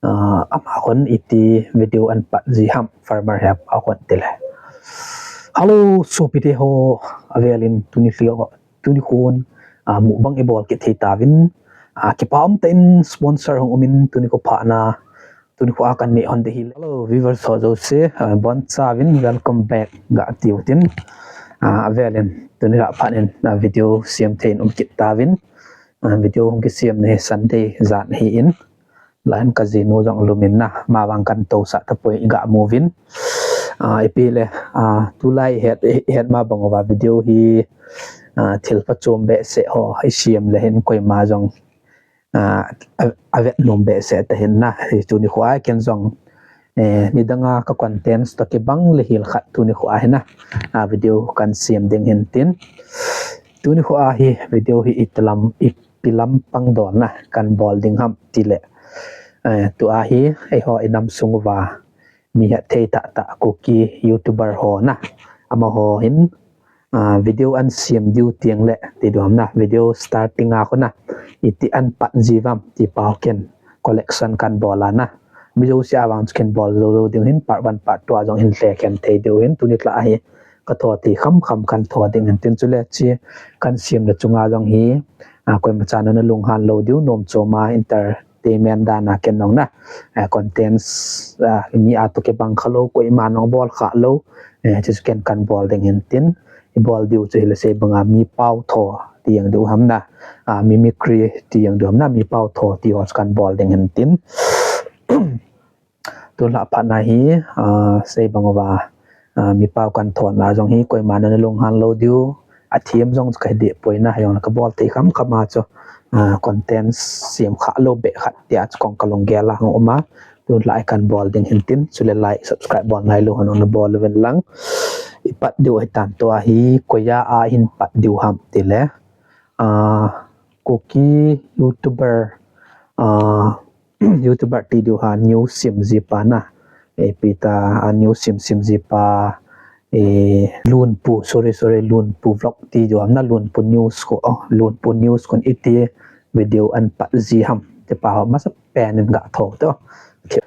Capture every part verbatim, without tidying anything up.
Ah, ama khun iti video an pat ji ham, farmer he pa khun tile. Hello, sopite ho, avelin tuni lio, tuni khun, ah, mukbang i bol kit thei tauvin, ah, kipa um tah in sponsor hung umin tuni khu phatna, tuni khu a kan neh hon ding hi. Hello, viewers ho jouse, ah, bonchauvin welcome back ga tiu tin, ah, avelin tuni lah phat in, ah, video siam thei in um kit tauvin, ah, video hung kisiam na hi Sunday jan ahin. Lain ka jinu jong lum in na, ama vang kan tousah tapoi i ga mu uvin. Ah, ipi le, ah, tulai het, het ma bang uva video hi, ah, thil phachom behseh ho i siam le hin koima jong, ah, a, avet nom behseh ta hin na. Hi tuni khu a ken jong, eh, nidanga ka contents toh kibang le hil khat tuni khu a hi na. Ah, video kan siam ding hin tin. Tuni khu a hi video hi iti lam, ipi lampang dol na kan bol ding ham tile. Eh, tua hi eiho i nam sung uva mi hetthei tah tah Kuki YouTuber ho na, amaho hin, ah, video an siam diu teng le ti diu ham na, video starting a khu na, iti an pat ji uvam ti pa ho ken collection kan bol a na. Mi jouse a vang chu ken bol lou lou ding hin part one, part two a jong hin lhekhen thei diu hin tuni lah a hi ka tho thei kham kham kan tho ding hin tin chule chi kan siam na chunga jong hi, ah, koima chan na lunghan lou diu nom chom a enter statement dan a ken nong na, eh, contents, ah, mi a toh kibang kha lou, koima nong bol kha lou, eh, chu ken kan bol ding hin tin, i bol diu chu hile sei banga mi pao tho ti jeng diu ham na, ah, mimicry ti jeng diu ham na, mi pao tho ti ho chu kan bol ding hin tin. Tun lah phatna hi, ah, sei bang uva, ah, mi pao kan thon na jong hi koima na lunghan lou diu, athem jong chu ka hi deh poi na, jong ka bol thei kham kham a chu, ah, content siam kha lou beh khat tia chu kong ka lunggel a hung um a, tun lah i kan bol ding hin tin, chule like, subscribe bol ngai lou hon na bol uvin lang, i pat diu ahi tan tua hi, koiya a hin pat diu ham tile, ah, Kuki YouTuber, ah, YouTuber ti diu ha, news sim ji pa na. Eh, ipi ta, ah, news sim sim ji pa, eh, Lunpu, sorry, sorry, Lunpu vlog ti diu ham na, Lunpu news khu, oh, Lunpu news khun iti video an pat ji ham. Ti pa ho, masa pen in ga tho to. Okay.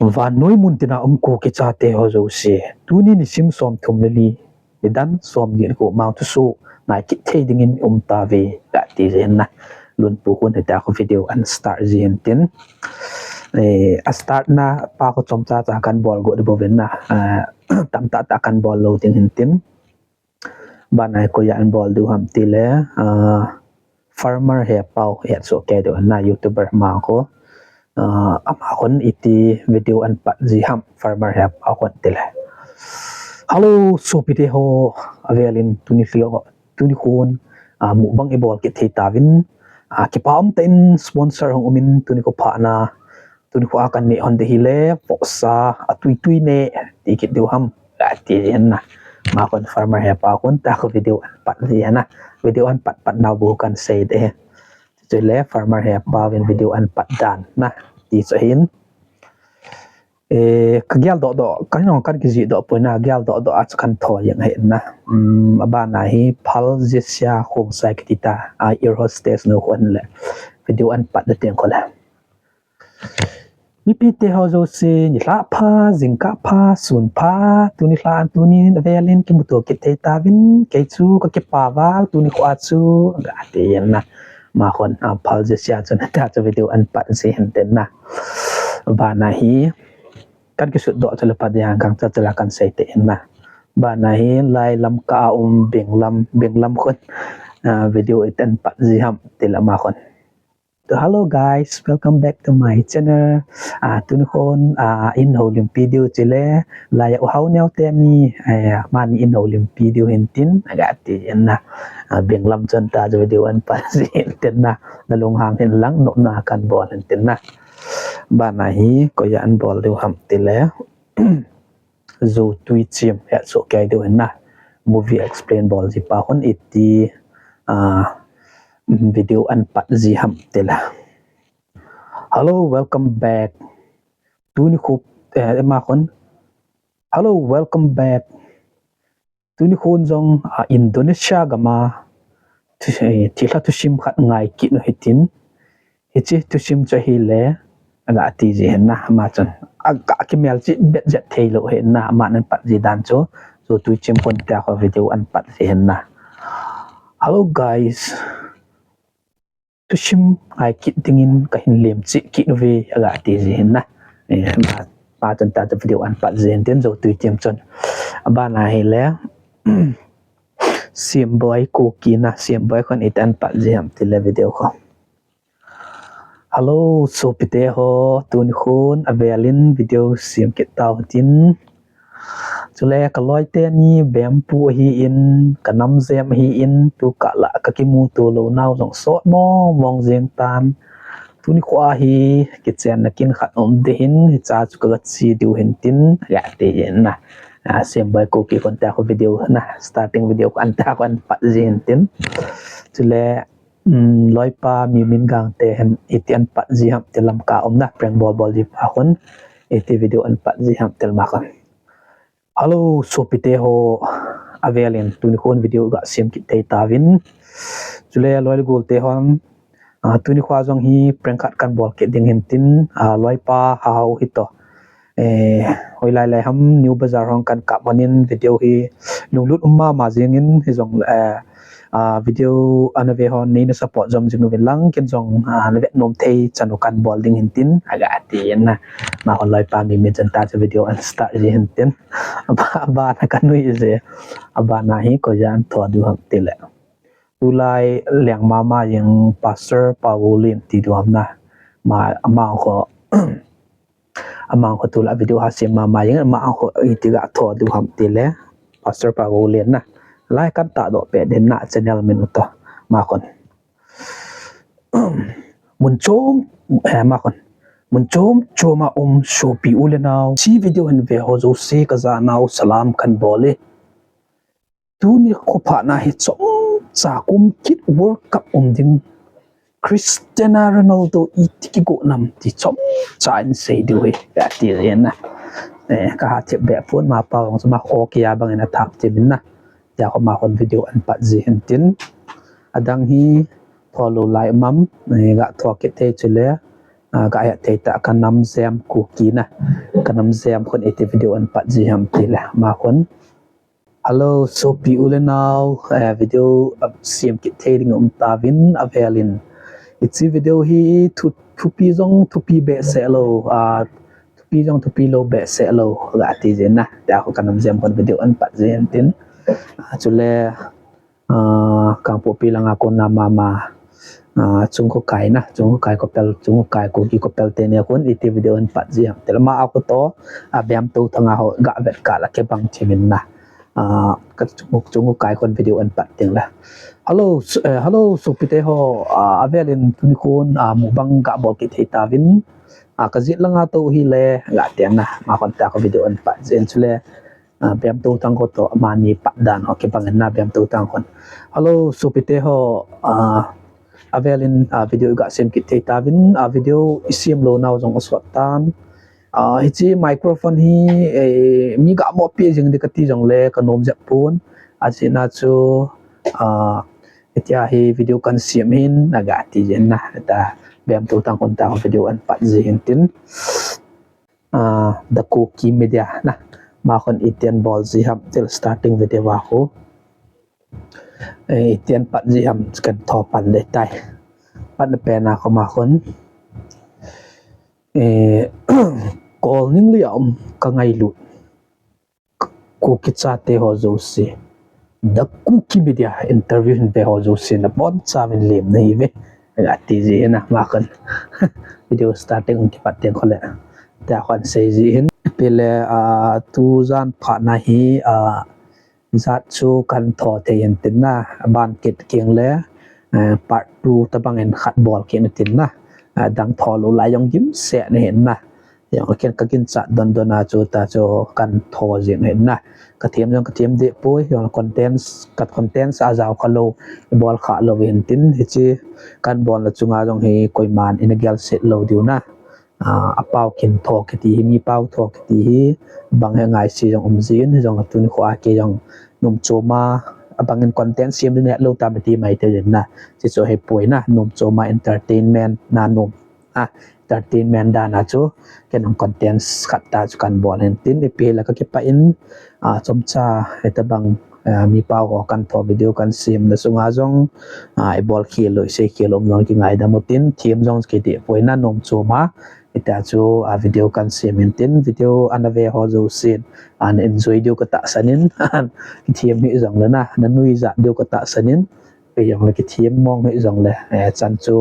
Vannoi mun tina um Kuki chate ho jouse. Tuni nisim som thum le li, nidan som ni khu mang thusoh ngai kit thei dingin um tauve, ka ti jin na. Lunpu khun hitia khu video an start ji hin tin. Eh, a start na pa khu chomcha cha kan bol go diu vin na. Ah, tamtah tah kan bol lou ding hin tin. Bana hi koiya an bol diu ham tile, ah, Farmer He Pao, het soh kei diu na, YouTuber ama khu. Ah, ama khun iti video an pat ji ham, Farmer He Pao khun tile. Hello, sopite ho, avelin tuni lio, tuni khun, ah, mukbang i bol kit thei tauvin, ah, kipa um tah in sponsor hung umin tuni khu phatna, tuni khu a kan neh hon ding hile, vohsa, atui tui neh, ti kit diu ham, ka ti jin na. Ama khun Farmer He Pa khun tua khu video an pat ji na. Video an pat pat nau bou kan sei ding. Chule Farmer He Pa vin video an pat dan na. Ti chu hin. Eh, ka gel doh doh, ka nong kan kijih doh poi na, gel doh doh a chu kan tho jeng ahi na. Um, abana hi Phal Jesia Khongsai kiti ta, a air hostess nu khun le. Video an pat na teng khu le. Mipite ho jouse, nilhah pha, jingkah pha, sun pha, tuni lha, tuni avelin kimuto kit thei tauvin, kei chu ka kipa val, tuni khu a chu, ka ti jin na. Ama khun, ah, Phal Jesia chun, ta chu video an pat ji hin tin na. Bana hi, kan kisut doh chu le pat ding, kan cha chu la kan sei te hin na. Bana hi, lai lam ka um, beng lam, beng lam khun, ah, video iti an pat ji ham, ti le ama khun. Hello guys, welcome back to my channel. Ah, tuni khun, ah, in houlimpi diu chule, lai u hao neo te mi, eh, mani in houlimpi diu hin tin, aga ti jin na. Ah, beng lam chun ta chu video an pat ji hin tin na. Na lunghang hin lang, nopna kan bol hin tin na. Bana hi, koiya an bol diu ham tile. Zo tui chim, het soh kei diu hin na. Movie explain bol ji pa khun iti, ah, video an pat ji ham tile. Hello, welcome back. Tuni khu, eh, ama khun. Hello, welcome back. Tuni khun jong, ah, Indonesia gam a, thu, eh, thilha thusim khat ngai kit u hitin. Hiche thusim chu ahile, Aga ti ji hin na, ama chun. Aga kimel chi bet jet thei lou hin na, ama nan pat ji dan chu. Chu tui chim pon tia kho video an pat ji hin na. Hello guys. Thusim ngai kit dingin kahin lem chi kit uve aga ti ji hin na. Eh, ama, ama chun ta video an pat ji hin tin jo tui chim chun. Abana hi le. Siam Boy Kuki na, Siam Boy khon iti an pat ji ham ti le video kho. Hello, sopite ho, tuni khon avelin video siam kit tau tin. Chule ka loite ni bempu ahi in, ka namjem ahi in, tu kah la ka kimuto lou nau jong sot mong mong jeng tan. Tuni kho ahi, kichen na kin khat um de hin, hicha chu ka gachi diu hin tin, ya te in na. Ah, Siam Boy Kuki khon ta kho video na, starting video kho an ta kho an pat ji hin tin. Chule, um, loipa Mimin Gangte hin iti an pat ji ham ti Lamka umna prank bol bol ji pa khon iti video an pat ji ham ti Lamka. Hello, sopite ho, avelin tuni khon video ga siam kit thei tauvin. Chule loi le golte hon, ah, tuni kho jong hi prank khat kan bol kit ding hin tin, ah, loipa hahau hito. Eh, hoilai lai ham New Bazar hung kan kap manin video hi lunglut um mama jingin hijong, eh, ah, video ana ve hon neina support jom jing uvin lang ken jong, ah, na vet nom thei chan u kan bol ding hin tin aga ti in na. Ama khon loipa Mimin chun ta chu video an start ji hin tin. Aba, abana ka nui je. Abana hi koi jan tho diu ham ti le. Tulai leng mama jeng Pastor Paulin ti diu ham na. Ama, ama kho Ama kho tulai video ha siam mama jeng, ama kho iti ga tho diu ham ti le. Pastor Paulin na. Lai kan ta doh pet den na channel min u to. Ama khon. Mun chom, eh, ama khon. Mun chom chom a um sopi u le nao. Hiche video hin ve ho jouse ka janau salam kan bol e. Tuni kho phat na hi chomcha kum kit World Cup um ding. Cristiano Ronaldo iti kigo nam ti chomcha in sei diu hi. Ka ti le na. Eh, ka ha thep be pon ama pa vang chu ama kho kia bang in a thap ti min na. Tia kho ama khon video an pat ji hin tin. Adang hi tho lou lai mam, eh, ga tho kit thei chule, ah, ga het thei ta ka namjem Kuki na. Ka namjem khon iti video an pat ji ham ti le. Ama khon. Hello, sopi u le nao, eh, video, ah, siam kit thei ding um tauvin avelin. Hiche video hi thu, thupi jong thupi behseh lou, ah, thupi jong thupi lou behseh lou, ga ti jin na. Tia kho ka namjem khon video an pat jin tin. Ah, chule, ah, Kangpokpi langa kon na mama, ah, Chungkhokai na, Chungkhokai Kopel, Chungkhokai Kuki Kopel teni a kon iti video an pat ji ham ti le. Ama a kho to, ah, Bemtothang a ho ga vet kah la kibang thei min na. Ah, ka Chungkhokai khon video an pat ding le. Hello, s-, eh, hello, sopite ho, ah, avelin tuni khon, ah, mukbang ga bol kit thei tauvin. Ah, ka jet langa to hi le, ga ti na, ama khon ta kho video an pat jin chule. Ah, Bemtothang kho to, amani pat dan ho kibang in na Bemtothang khon. Hello, sopite ho, ah, avelin, ah, video ga siam kit thei tauvin, ah, video i siam lou nau jong asot tan. Ah, hiche microphone hi, eh, mi ga mo pi jing di ka ti jong le ka nom jep pon. Ajeh na chu, ah, hitia hi video kan siam hin, aga ti jin na, ta Bemtothang khon ta video an pat ji hin tin. Ah, The Kuki Media na. Ama khon iti an bol ji ham ti le starting video a kho. Eh, iti an pat ji ham kan tho pan de tai. Pat na pen a kho ama khon. Eh, Kolning lia um ka ngailut. Kuki chate ho jouse. The Kuki Media interview hin ve ho jouse nabonchauvin lem nahi uve. Aga ti ji hin na ama khon. Video starting kipat teng kho le. Tia khon sei ji hin. Pi le, ah, tujan phat na hi, ah, jat chu kan tho thei hin tin na. Aban kit keng le, eh, part two tabang in khat bol kit na tin na. Ah, dang tho lou lai jong dimset na hin na. Jong ken ka ginchat don don a chu ta chu kan tho jing hin na. Ka thiam jong ka thiam deh poi, jong contents, ka contents a jao kha lou, bol kha lou hin tin hiche kan bol na chunga jong hi koiman ina gel set lou diu na. Ah, apao kin tho kiti hi, mi pao tho kiti hi, bang he ngai si jong um jin, jong tuni kho a kei jong nom chom a, abang in content siam ding lou tam ti mai te jin na. Hiche chu hi poi na, nom chom a entertainment na nom. Ah, entertainment dan a chu, ken jong contents khat ta chu kan bol hin tin, ipi hile kakipah in, a, chomcha, hitabang, a, mi pau ho kan tho video kan sem na sunga jong, a, ibol khel lou, isei khel lou um jong kingaidam utin, thim jong kiti poi na nom chom a, hitia chu, a, video kan sem hin tin, video ana ve ho jousen, ana enjoy diu katahsan in, thim hi jong le na, na nuijat diu katahsan in, kei jong le kithim mong hi jong le, eh, chan chu,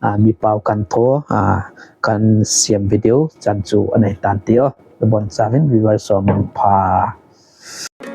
a, mi pau kan tho, a, kan sem video chan chu ana hi tan ti o. Kabon chauvin viewer som pha.